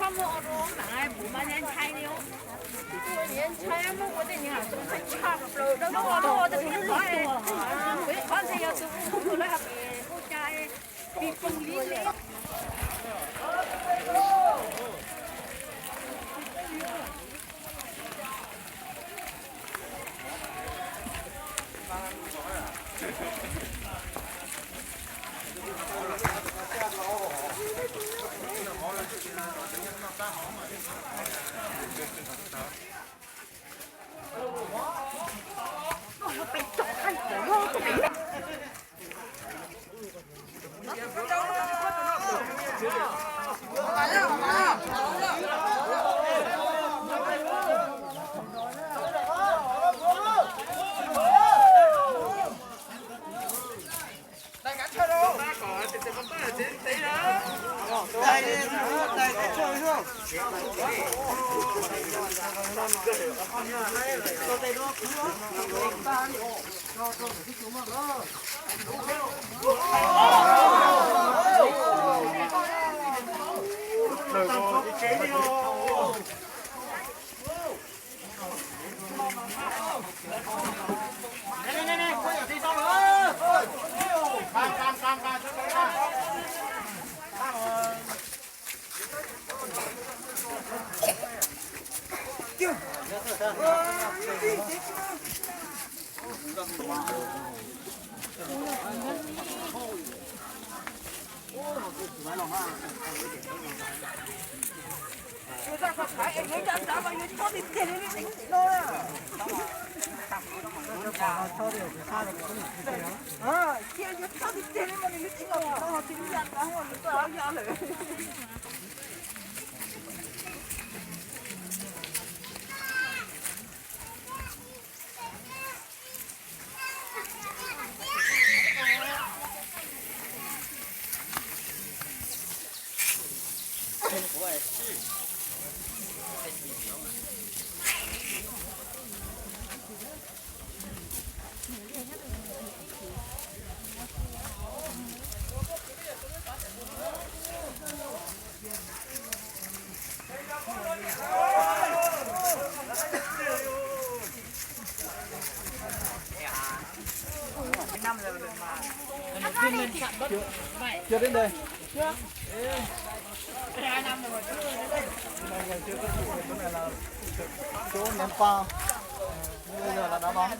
Txhob muab ua rau mam kuv mas ntshai li. Ntshai muab ua tej niag tshaj plaws dawb vog, kuv ib qhov ntxhe yog tus ua lawv hais tias ua cas pis poog li li. Chưa đến đây. Chỗ ném pao. Bây giờ là đá bóng.